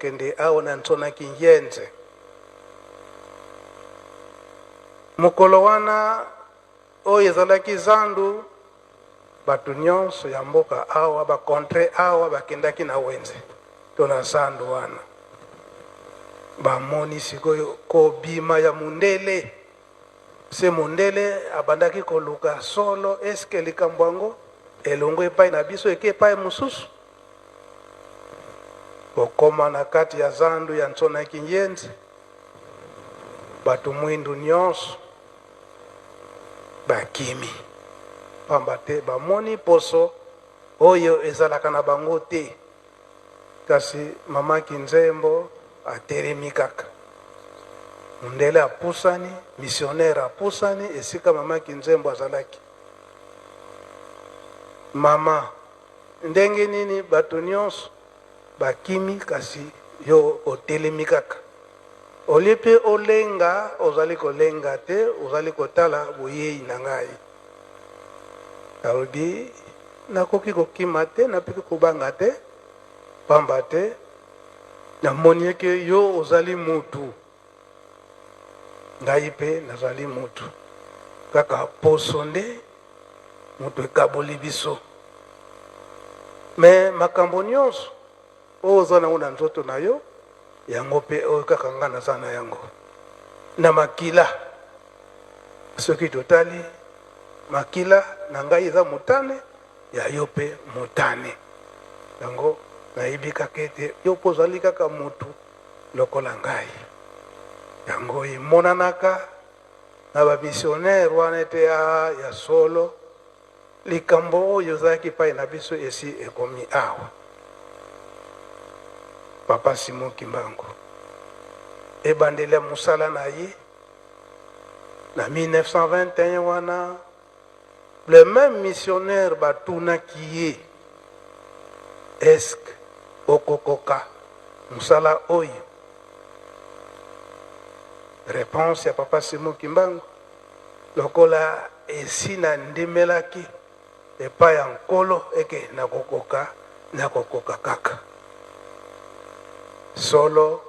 kokende awa na Nsona Kingienze. Mokolo wana oyo ezalaki zandu, bato nyonso ya mboka awa, ba contree awa, bakendaki na wenze to na zandu wana. Bamoni sikoyo kobima ya mundele. Se mundele abandaki koluka solo, eske likambo yango elongwe epai na biso eke epai mosusu? Kokoma na kati ya zandu ya Nsona Kingienze, bato mwindu nyonso bakimi, pamba te bamoni poso oyo ezalaka na bango te. Kasi mama Kinzembo atelemi kaka. Mundele apusani, missionnaire apusani esika mama Kinzembo azalaki. Mama, ndenge nini bato nyonso bakimi kasi yo otelemi kaka? Olie mpe olenga, ozali kolenga te, ozali kotala boyei na ngai. Alobi, Nakoki kokima te, nakoki kobanga te, pamba te namoni eke yo ozali mutu, ngai mpe nazali mutu. Kaka poso nde moto ekaboli biso. Me makambo nyonso oyo oza nango na nzoto na yo, yango mpe oyo kaka ngai naza na yango na makila. Soki totali makila na ngai eza motane, ya yo mpe motane. Yango nayebi kaka ete yo mpe ozali kaka motu lokola ngai. Yango emonanaka na bamisionere wana ete ya, ya solo likambo oyo ezalaki epai na biso esi ekomi awa. Papa Simon Kimbangu, ebandeli ya mosala na ye na 1921 wana, le même missionnaire batunaki ye, est-ce que okokoka mosala oyo? Réponse ya Papa Simon Kimbangu, lokola esi nandimelaki epai ya Nkolo eke nakokoka, nakokoka kaka. Solo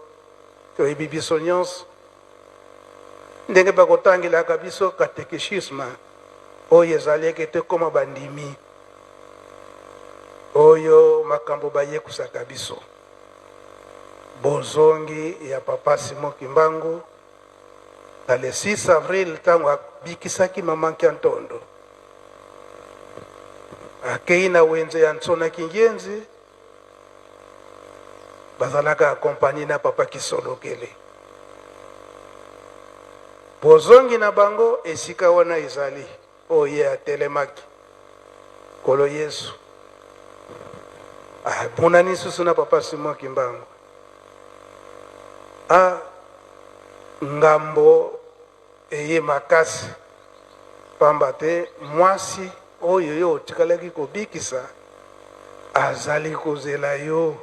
toyebi biso nyonso ndenge bakotangelaka biso catéchisme oyo ezali eke tokoma bandimi oyo makambo bayekusaka biso. Bozongi ya Papa Simon Kimbangu na le 6 avril, ntango abikisaki mama Nkiantondo, akei na wenze ya Nsona Kingienzi, bazalaka accompagné na Papa Kisolokele. Bozongi na bango esika wana ezali oyo ye atelemaki. Nkolo Yesu amonani lisusu na Papa Simon Kimbangu. A ngambo eye makasi, pamba te mwasi oyo yo otikalaki kobikisa azali kozela yo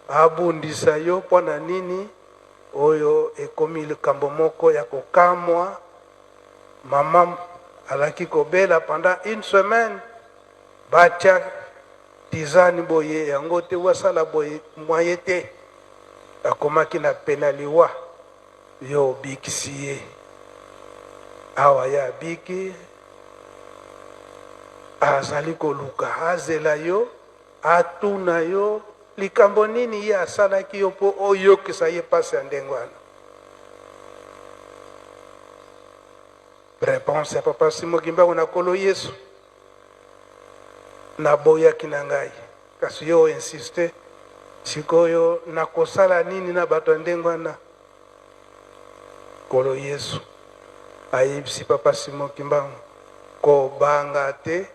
abundisa yo. Mpo na nini? Oyo ekomi likambo moko ya kokamwa. Mama alaki kobela pendant une semaine, batia tisane boye yango te, wasala boye moyen te, akomaki na pene ya liwa. Yo obikisi ye, awa ye abiki, azali koluka azela yo, atuna yo likambo nini ye asalaki yo mpo oyokisa ye mpasi ya ndenge wana. Réponse ya Papa Simon Kimbangu na Nkolo Yesu, naboyaki na ngai, kasi yo insiste. Sikoyo nakosala nini na bato ya ndenge wana? Nkolo Yesu ayebisi Papa Simon Kimbangu, kobanga te,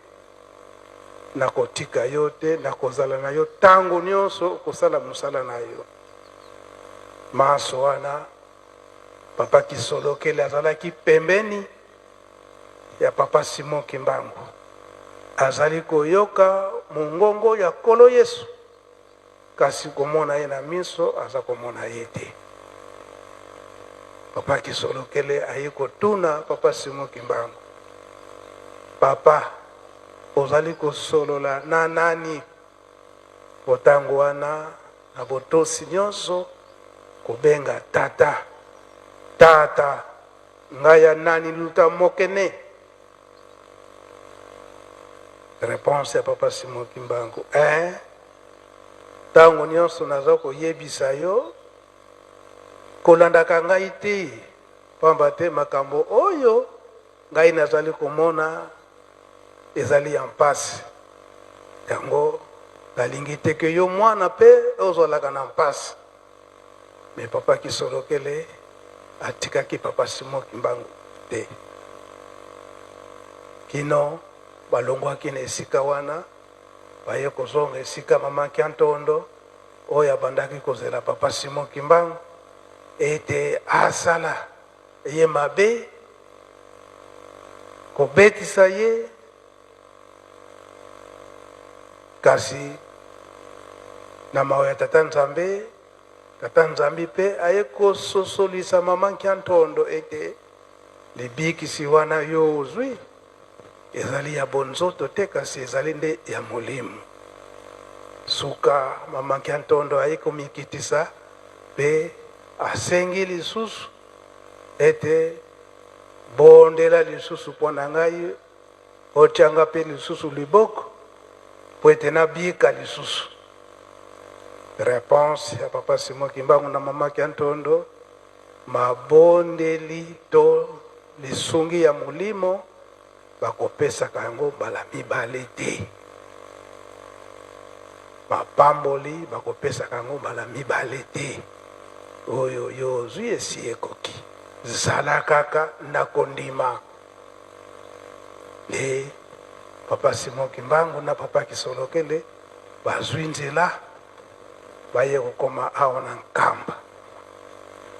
nakotika yo te, nakozala na yo ntango nyonso okosala mosala na yo. Manso wana Papa Kisolokele azalaki pembeni ya Papa Simon Kimbangu, azali koyoka mongongo ya Nkolo Yesu, kasi komona ye na miso aza komona ye te. Papa Kisolokele aye kotuna Papa Simon Kimbangu, Papa, ozali kosolola na nani? Po tango wana na botosi nyonso kobenga Tata, Tata, ngai ya nani luta mokene? Reponse ya Papa Simon Kimbangu, eh, ntango nyonso naza koyebisa yo kolandaka ngai te, pamba te makambo oyo ngai nazali komona ezali ya mpasi. Yango nalingi te ke yo mwana mpe ozalaka na mpasi. Mais Papa Kisolokele atikaki Papa Simon Kimbangu te kino balongwaki na esika wana, baye kozonga esika Mama Kiantondo oyo abandaki kozela Papa Simon Kimbangu ete asala ye mabe, kobetisa ye. Kasi na mawa ya Tata Nzambe, Tata Nzambi mpe aye kososolisa Mama Nkiantondo ete libikisi wana yo ozwi ezali ya bonzoto te, kasi ezali nde ya molimo. Suka Mama Nkiantondo aye komikitisa mpe asengi lisusu ete, Bondela lisusu mpo na ngai, Otia nga pe lisusu liboko po ete nabika lisusu. Reponse ya Papa Simon Kimbangu na Mama Kiantondo, Mabondeli to lisungi ya molimo bakopesaka yango mbala mibale te. Mapamboli bakopesaka yango mbala mibale te. Oyo yo ozwi esi ekoki. Zala kaka na kondima. Nde Papa Simon Kimbangu na Papa Kisolokele bazwi nzela baye kokoma awa na Nkamba.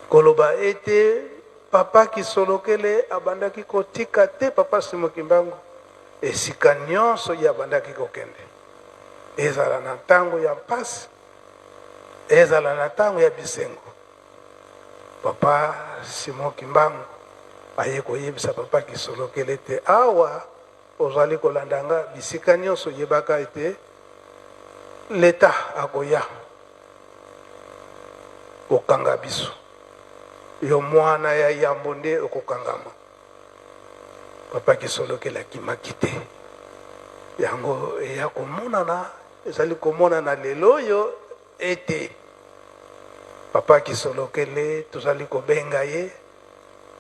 Koloba ete Papa Kisolokele abandaki kotika te Papa Simon Kimbangu esika nyonso ye abandaki kokende, ezala na ntango ya mpasi, ezala na ntango ya bisengo. Papa Simon Kimbangu aye koyebisa Papa Kisolokele ete awa ozali kolanda nga bisika nionso, yebaka ete l'Etat akoya kokanga biso, yo muana ya yambo nde okokangama. Papa Kisolokele akimaki te, yango eya komonana, ezali komonana lelo oyo Ete Papa Kisolokele tozali kobenga ye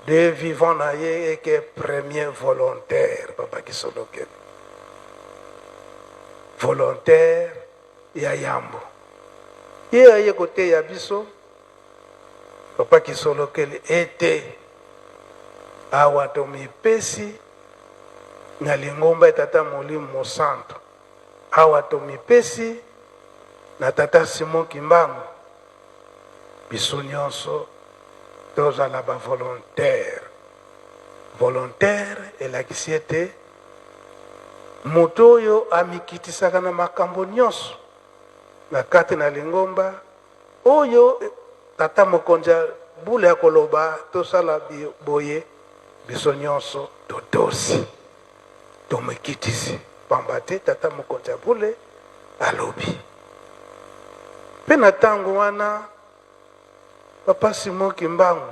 de vivant na ye eke premier volontaire Papa Kisolokele volontaire ya yambo ye aye koteya biso Papa Kisolokele ete awa tomipesi na lingomba ya Tata Molimo Mosantu. Awa tomipesi na Tata Simon Kimbangu, biso nionso tozala ba volontaires. Volontaire elakisi ete moto oyo amikitisaka na makambo nionso na kati na lingomba oyo Tata Mokonzi ya bule akoloba tosala boye, biso nionso totosi. Tomikitisi, pamba te Tata Mokonzi ya bule alobi. Mpe na tango wana, Papa Simon Kimbangu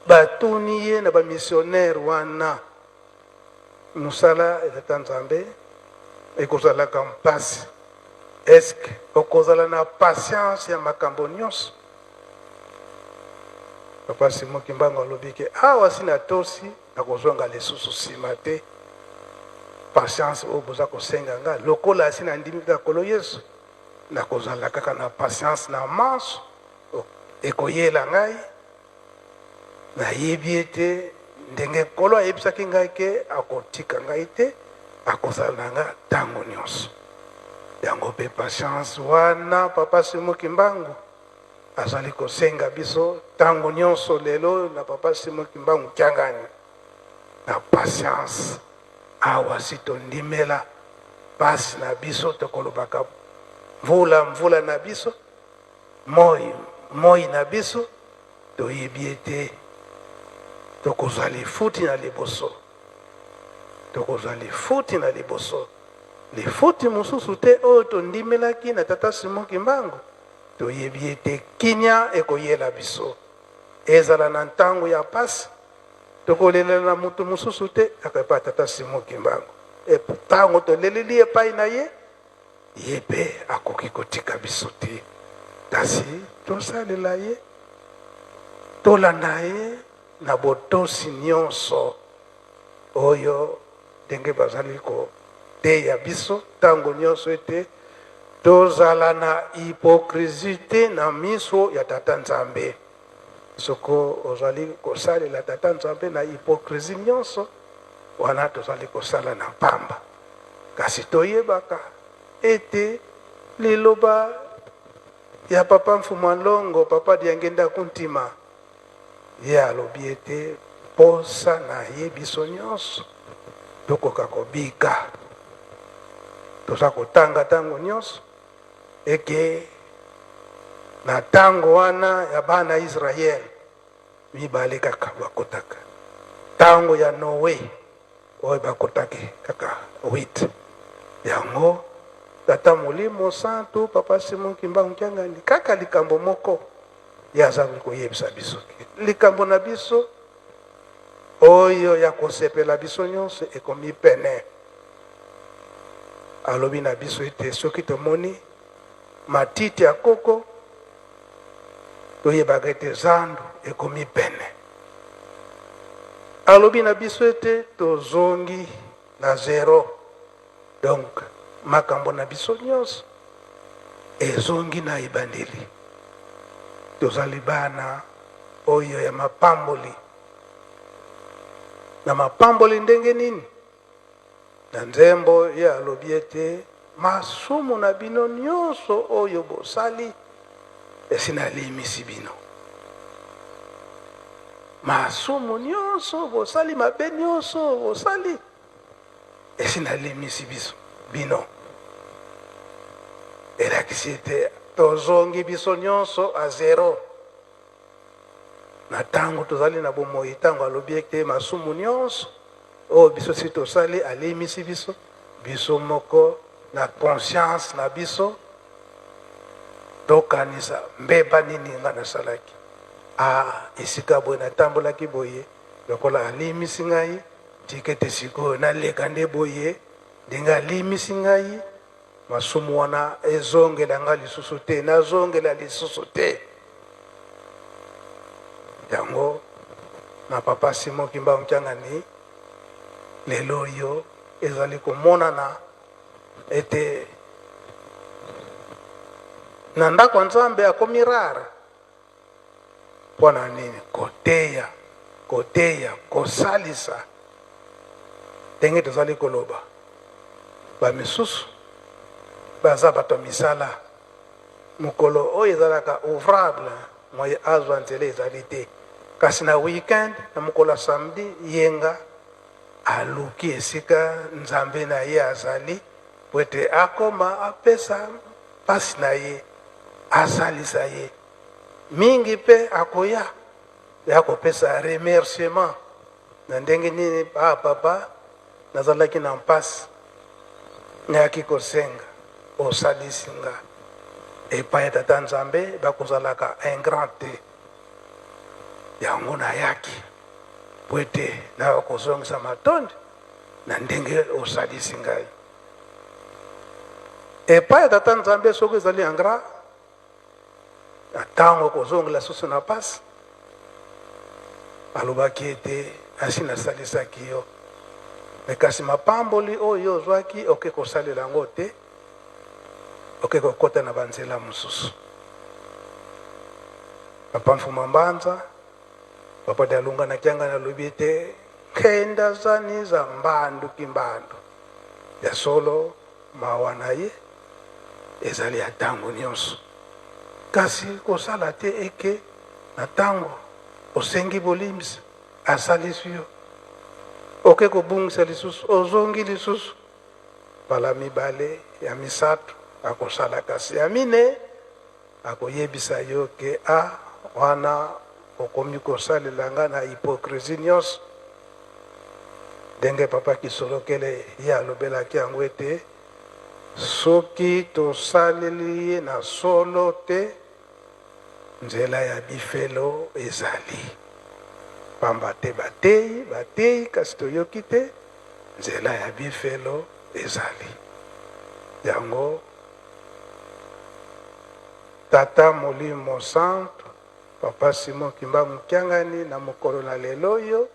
batuni ye na ba missionnaires wana, mosala ya Tata Nzambe ekozalaka mpasi, est-ce que okozala na patience ya makambo nyonso? Papa Simon Kimbangu alobi ke awa si natosi nakozonga lisusu sima te. Patience oyo boza kosenga nga lokola asi nandimi kaka Nkolo Yesu, nakozala kaka na patience na manso ekoyela ngai. Nayebi ete ndenge Nkolo ayebisaki ngai ke akotika ngai te, akozala na nga tango nionso. Yango pe patience wana Papa Simon Kimbangu azali kosenga biso tango nionso lelo na Papa Simon Kimbangu Kiangani na patience. Awa si tondimela pasi na biso, tokolobaka mvula mvula na biso, moi moi na biso, toyebi ete tokozwa lifuti na liboso, tokozwa lifuti na liboso. Lifuti mosusu te oyo tondimelaki na Tata Simon Kimbangu, toyebi ete kimia ekoyela biso. Ezala na ntango ya pasi, tokolelela na moto mosusu te kaka epai ya Tata Simon Kimbangu. Ntango toleleli epai na ye, ye mpe akoki kotika biso te. Kasi tosalela ye, tolanda ye na botosi nyonso oyo ndenge bazali koteya biso ntango nyonso ete tozala na hypocrisie te na miso ya Tata Nzambe. Soko ozali kosalela Tata Nzambe na hypocrisie nyonso, wana tozali kosala na pamba. Kasi toyebaka ete liloba ya Papa Mfumua Nlongo, Papa Diangienda Kuntima, Ye alobi ete mposa na ye biso nyonso tokoka kobika. Toza kotanga ntango nyonso eke na ntango wana ya bana Israel mibale kaka bakotaka, ntango ya Noe oyo bakotaki kaka 8. Yango Tata Molimo Santu, Papa Simon Kimbangu Kiangani, kaka likambo moko ye azali koyebisa biso, likambo na biso oyo ya kosepela biso nyonso ekomi pene. Alobi na biso ete soki tomoni matiti ya koko, toyebaka ete zando ekomi pene. Alobi na biso ete tozongi na zero, donc makambo na biso nyonso ezongi na ebandeli. Tozali bana oyo ya mapamboli. Na mapamboli ndenge nini? Na nzembo ye alobi ete masumu na bino nyonso oyo bosali esi nalimisi bino. Masumu nyonso bosali, mabe nyonso bosali, esi nalimisi biso bino. Elakisi ete tozongi biso nyonso a zero. Na tango tozali na bomoi, tango alobi ete masumu nyonso oyo biso si tosali alimisi biso, biso moko na conscience na biso tokanisa mbeba nini nga nasalaki. Ah, esika boye natambolaki boye, lokola alimisi ngai, tika ete sikoyo naleka nde boye, ndenge alimisi ngai, masumu wana ezongela nga lisusu te, nazongela lisusu te. Yango na Papa Simon Kimbangu Kiangani, lelo oyo ezali komonana ete na ndako ya Nzambe akomi rare. Mpo na nini? Koteya, koteya, kosalisa. Ndenge tozali koloba, ba misusu baza bato ya misala. Mokolo oyo ezalaka ouvrable, moye azwa nzela ezali te. Kasi na week-end, na mokolo ya samedi, yenga, aluki esika Nzambe na ye azali, mpo ete akoma apesa mpasi na ye, asalisa ye. Mingi mpe akoya ya kopesa remerciement na ndenge nini, ah papa, nazalaki na mpasi, nayaki kosenga, osalisi nga. Epai ya Tata Nzambe bakozalaka ingrat te. Yango nayaki mpo ete naya kozongisa matondi na ndenge osalisi ngai. Epai ya Tata Nzambe soki ezali ingrat, na ntango okozongela susu na pasi, alobaki ete asi nasalisaki yo, me kasi mapamboli oyo ozwaki oke kosalela yango te, oke kokota na banzela mosusu. Papa Mfuma Mbanza, Papa Dialunga na Kiangani alobi ete nkenda zani za mbandu kimbandu. Ya solo, mawa na ye ezali ya ntango nyonso, kasi kosala te eke na ntango osengi bolimbisi asalisi yo, oke kobungisa lisusu, ozongi lisusu mbala mibale, ya misato akosala, kasi ya mine akoyebisa yo ke a wana okomi kosalela nga na hypocrisie nyonso. Ndenge Papa Kisolokele ye alobelaki yango ete Soki tosaleli ye na solo te, nzela ya bifelo ezali. Pamba te bateyi, bateyi, kasi toyoki te, nzela ya bifelo ezali. Yango Tata Molimo Santu, Papa Simon Kimbangu Kiangani, na mokolo na lelo oyo,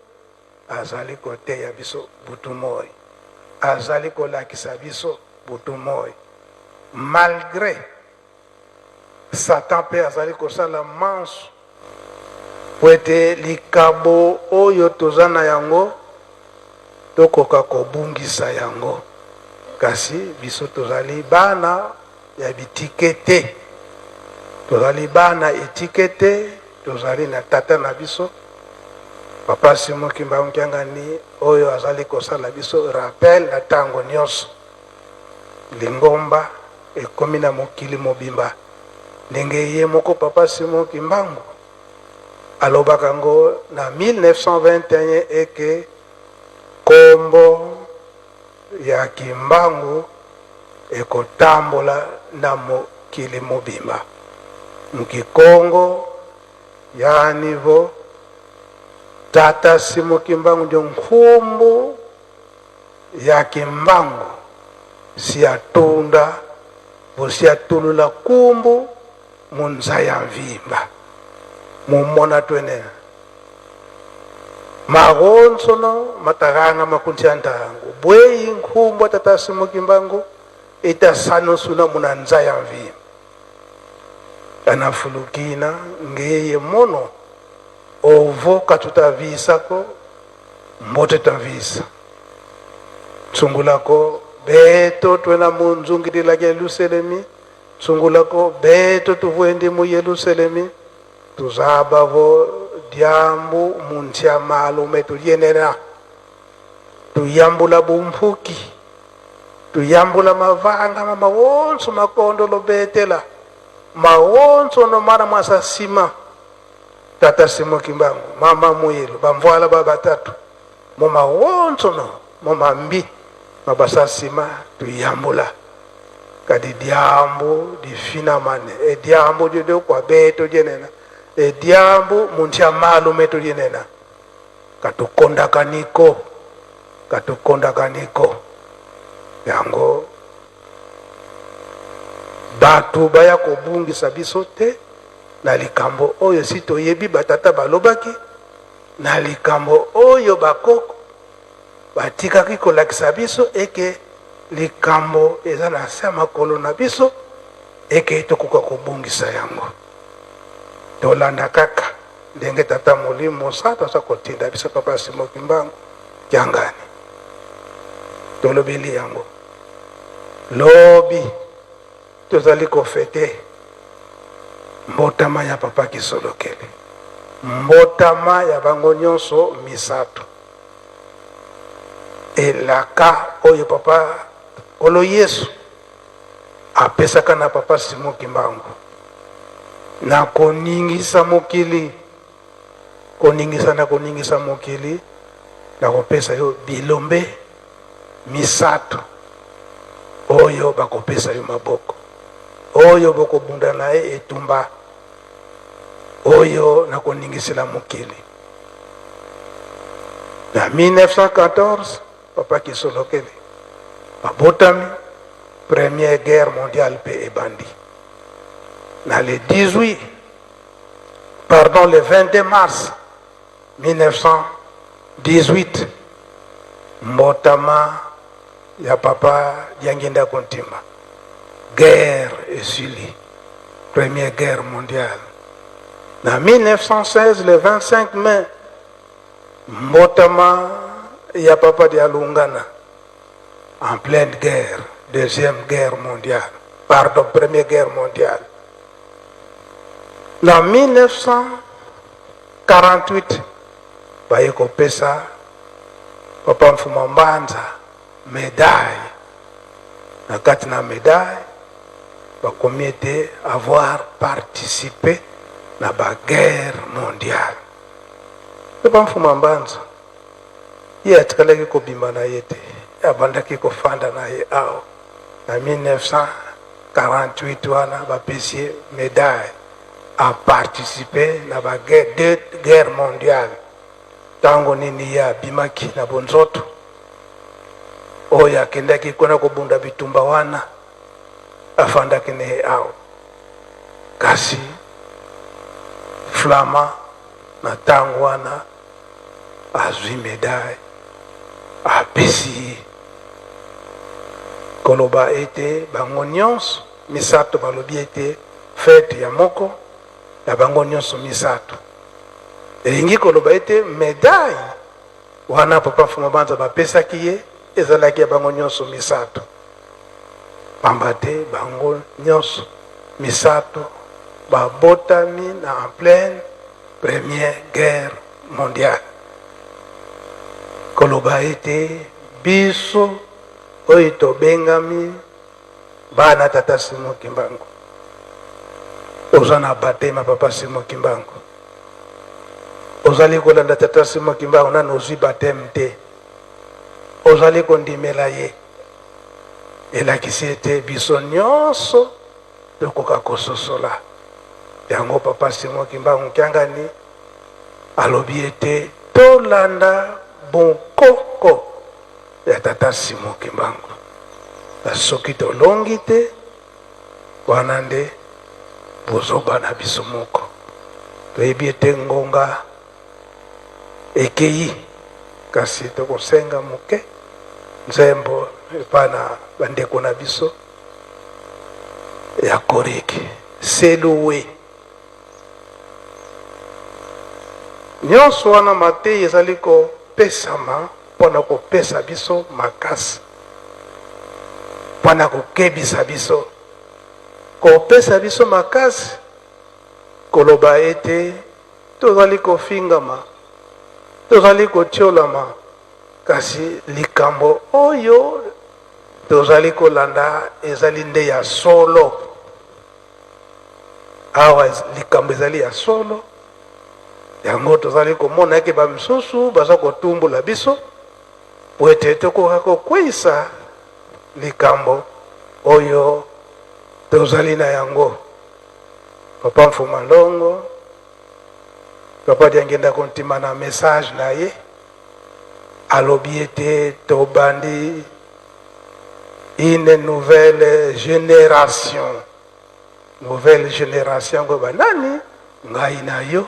azali koteya biso butu moi, azali kolakisa biso butu moi, malgre Satan mpe azali kosala manso mpo ete likabo oyo toza na yango tokoka kobungisa yango. Kasi biso tozali bana ya bitike te, tozali bana etike te, tozali na tata na biso Papa Simon Kimbangu Kiangani oyo azali kosala biso rappel na tango nionso. Lingomba ekomi na mokili mobimba ndenge ye moko Papa Simon Kimbangu alobaka ngo na 1921 eke kombo ya Kimbangu ekotambola na mokili mobimba. Mukikongo ya niveau Tata Simon Kimbangu ndio nkumbu ya Kimbangu siatunda bosiatulula kumbu munza ya mvimba mumona twenena magonsono mataganga makunti ya ntango bweyi nkumbu tata Simon Kimbangu itasanusuna muna nza ya mvimba anafulukina ngeye mono ovo katutavisako mbote tavisa tsungulako beto twena munzungilila Yelusalemi tsungulako beto tuvuendi mu Yelusalemi tuzabavo diambu muntia malume tulienena tuyambula bumpuki tuyambula mavanga mama wonso makondo lobetela mawonso no mana mwasa sima Tata Simon Kimbangu, mama Muilu, bamvuala ba batatu mo mawonso no mo mambi mabasa sima tuyambula kadi diambu difinamane e diambu diodio kua beto dienena e diambu muntia malu metu dienena katukondakaniko katukondakaniko yango Bato baya kobungisa biso te na likambo oyo esi toyebi batata balobaki, na likambo oyo bakoko batikaki kolakisa biso eke likambo eza na se ya makolo na biso eke tokoka kobungisa yango. Tolanda kaka ndenge Tata Molimo Mosantu aza kotinda biso, Papa Simon Kimbangu Kiangani. Tolobeli yango. Lobi tozali ko fete mbotama ya Papa Kisolokele, mbotama ya bango nyonso misato. Elaka oyo Papa Nkolo Yesu apesaka na Papa Simon Kimbangu, nakoningisa mokili, koningisa nakoningisa mokili, nakopesa yo bilombe misato oyo bakopesa yo maboko, oyo bokobunda na ye etumba, oyo nakoningisela mokili. Na 1914 Papa Kisolokele abotami, première guerre mondiale mpe ebandi na le 18 pardon le 22 mars 1918, mbotama ya Papa Diangienda Kuntima, guerre esili, première guerre mondiale. Na 1916 le 25 mai, mbotama ya Papa Dialungana, en pleine guerre, deuxième guerre mondiale, pardon, première guerre mondiale. Na 1948 baye kopesa Papa Mfuma Mbanza medaille. Na kati na medaille bakomi ete avoir participe na ba guerre mondiale. Papa Mfuma Mbanza ye atikalaki kobima na ye te, ye abandaki kofanda na ye awa. Na 1948 wana bapesi ye medaille, a participer na ba guerre, deux guerres mondiales. Ntango nini ye abimaki na bonzoto oyo akendaki kuna kobunda bitumba wana, afandaki ne ye awa. Kasi Flama na ntango wana azwi medaille, apesi ye koloba ete bango nyonso misato balobi ete fete ya moko ya bango nyonso misato. Elingi koloba ete medaille wana Papa Mfumu Banza bapesaki ye ezalaki ya bango nyonso misato, pamba te bango nyonso misato babotami na en pleine première guerre mondiale. Koloba ete biso oyo tobengami bana Tata Simon Kimbangu, oza na batema Papa Simon Kimbangu, ozali kolanda Tata Simon Kimbangu nanu ozwi bateme te, ozali kondimela ye, elakisi ete biso nyonso tokoka kososola yango. Papa Simon Kimbangu Kiangani alobi ete tolanda bonkoko ya Tata Simon Kimbangu, na soki tolongi te, wana nde bozoba na biso moko. Toyebi ete ngonga ekeyi, kasi tokosenga moke nzembo epai na bandeko na biso ya Koriki Seluwe. Nyonso wana mateyi ezali kopesama mpo na kopesa biso makasi, mpo na kokebisa biso, kopesa biso makasi, koloba ete tozali kofingama, tozali kotiolama, kasi likambo oyo tozali kolanda ezali nde ya solo. Awa likambo ezali ya solo, yango tozali komona eke bamisusu baza kotumbola biso po ete tokoka kokweisa likambo oyo tozali na yango. Papa Mfuma Longo, Papa Diangienda Kuntima na message na ye alobi ete tobandi une nouvelle generation. Nouvelle generation yango banani? Ngai na yo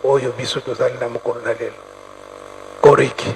oyo biso tozali na mokolo na lelo. Koriki.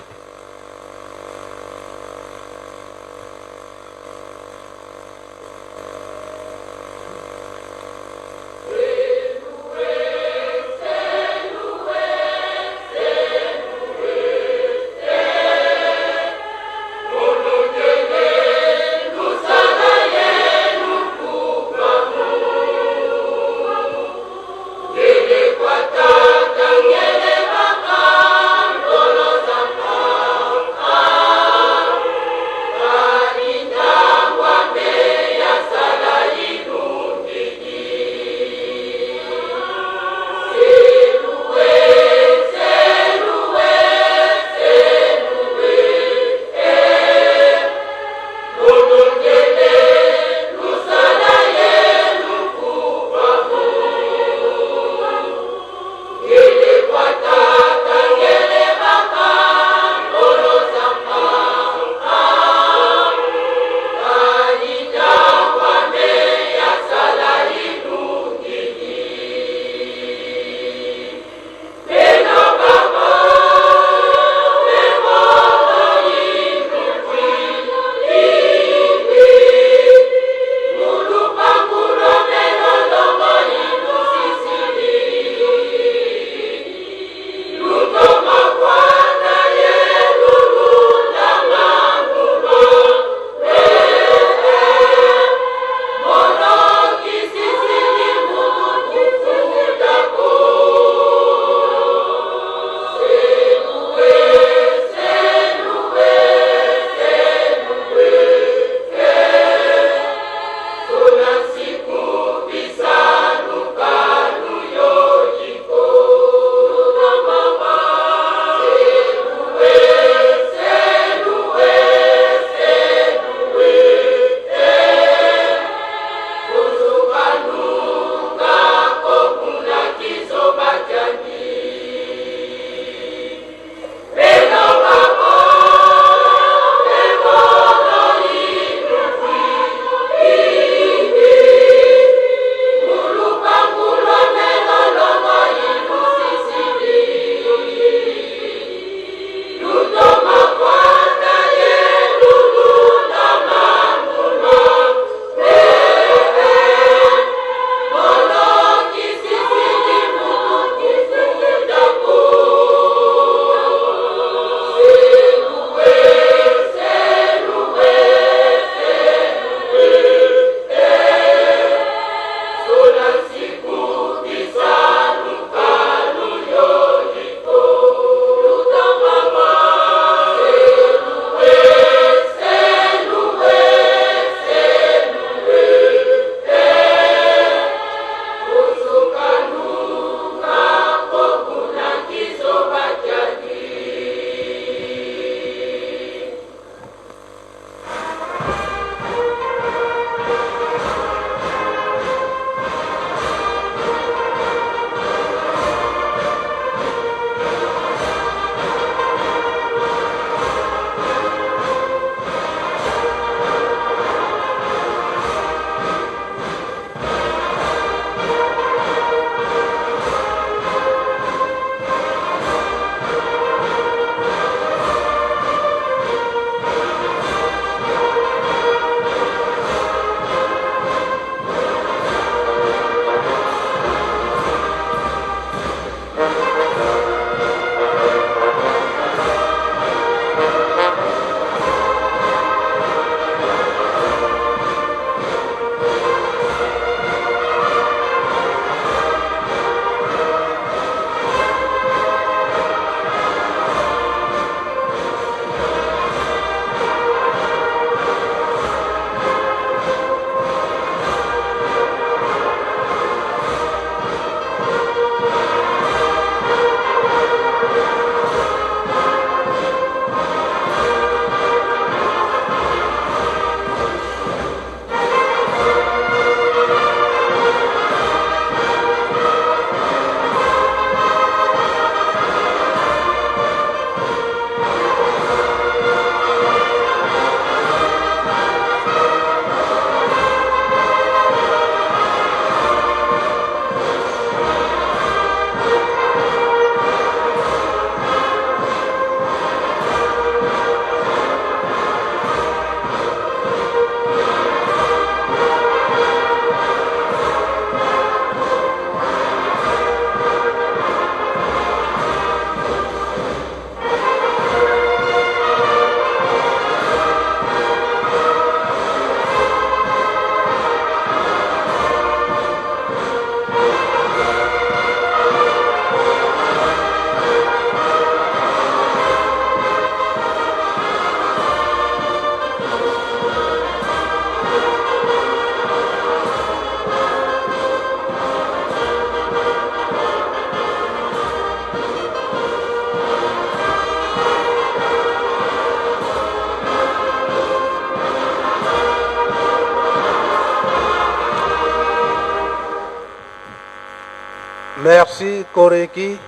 Merci Koreki.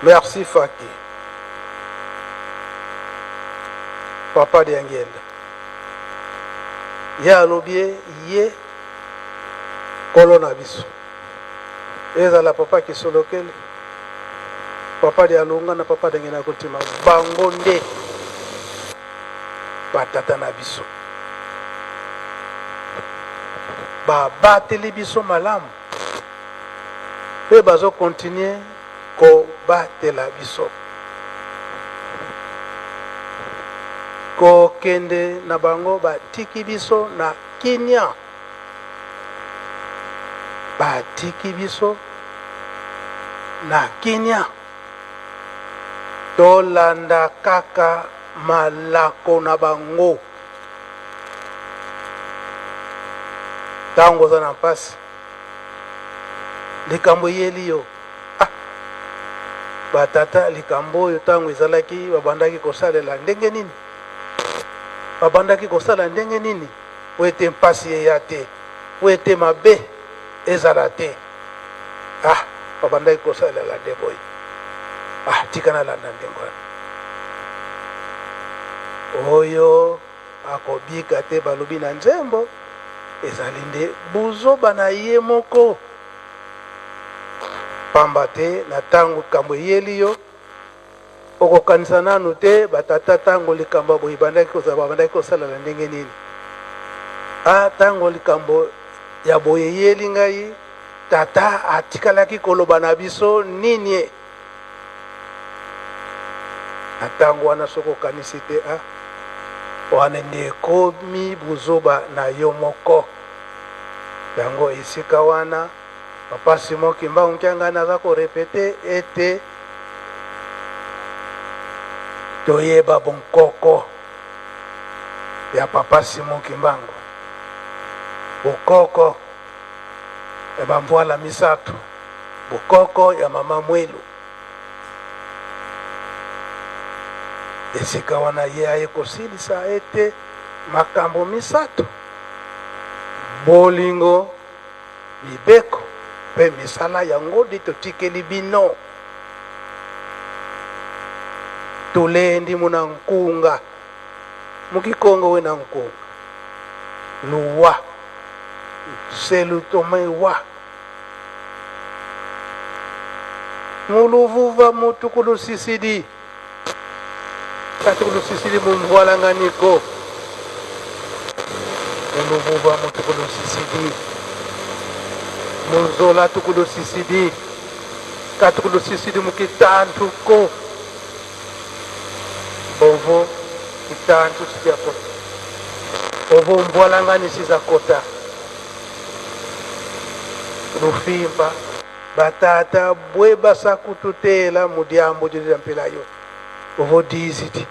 Merci Faki. Papa Diangienda. Ye alobi ye ye kolo na biso. Ezala papa Kisolokele, papa Dialunga na papa Dengena Kotima bango nde batata na biso. Babateli biso malamu mpe bazo continuer kobatela biso. Kokende na bango batiki biso na kimia, batiki biso na kimia. Tolanda kaka malako na bango. Ntango oza na mpasi, likambo eyeli yo, ah, batata, likambo oyo ntango ezalaki babandaki kosalela ndenge nini? Babandaki kosala ndenge nini mpo ete mpasi eya te, mpo ete mabe ezala te? Ah, babandaki kosalela nde boye. Ah, tika nalanda ndenge wana. Oyo akobika te, balobi na nzembo, ezali nde buzoba na ye moko. Pamba te na tango likambo eyeli yo, okokanisa nanu te batata tango likambo ya boye ebandaki kozala babandaki kosalela ndenge nini. A tango likambo ya boye eyeli ngai, tata atikalaki koloba na biso nini? Na tango wana soki okanisi te, a wana nde ekomi buzoba na yo moko. Yango esika wana Papa Simon Kimbangu Kiangani aza ko repeter ete toyeba bonkoko ya Papa Simon Kimbangu, bokoko ya ba mvuala misatu, bokoko ya mama Mwelu. Esika wana ye aye kosilisa ete makambo misatu, bolingo, mibeko mpe misala yango nde totikeli bino. Tolendi muna nkunga mukikongo we na nkunga luwa nselu tomewa muluvuva mutu kulusisidi kati kulusisidi mumvualanganiko muluvuva mutu kulusisidi munzola tukulusisidi kati kulusisidi mukitantuko Ovo kitantu sijakota. Ovo mvualangani sizakota. Lufimba batata bwe basakututela mu diambo didi mpila yo. Ovo dizidi.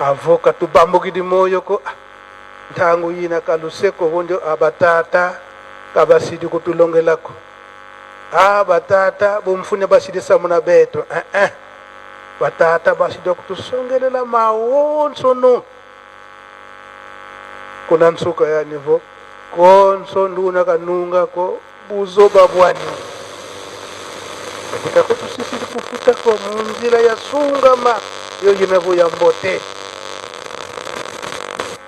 Avo katubambukidi moyo ko ah, ntangu yina kaluseko vonjo abatata kabasidi kutulongelako. Ah batata bomfune basilisa muna beto eh eh batata basida kutusongelela mawonso no kuna nsuka ya nivo konso nduna kanunga ko buzoba bwani batika kutusisili kufuta ko munzila ya sungama yo yinavo ya mbote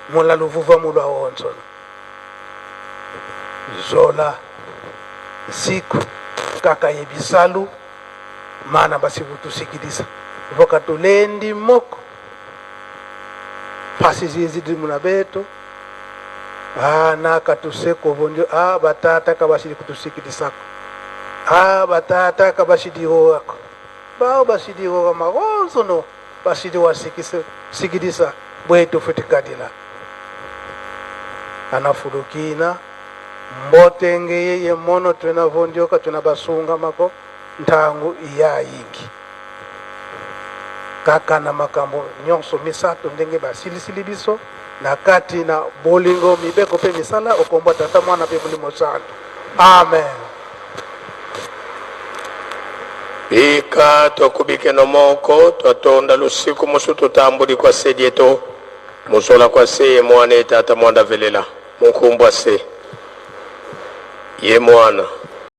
mula luvuva mulwa wonso no Zola nsiku kaka ye bisalu mana basi butusikilisa voka tulendi moko pasi zizi dili muna beto ah naka tuseko vondio ah batata kabashili kutusikilisako ah batata kabashidihoako bao bashidihoa magonzo no bashidi wasikisa sikilisa bwetu futikadila anafulukina mbotenge yeye mono twena vondioka twena basunga mako ntangu iya yingi kaka na makambo nyonso misato ndenge basilisili biso na kati na bolingo mibeko mpe misala okombwa tata mwana mpe molimo santu amen. Bika twakubikeno moko twatonda lusiku musu tutambuli kwa se dieto muzola kwa se ye mwana ye tata mwanda velela munkumbwa se. Ye mwana.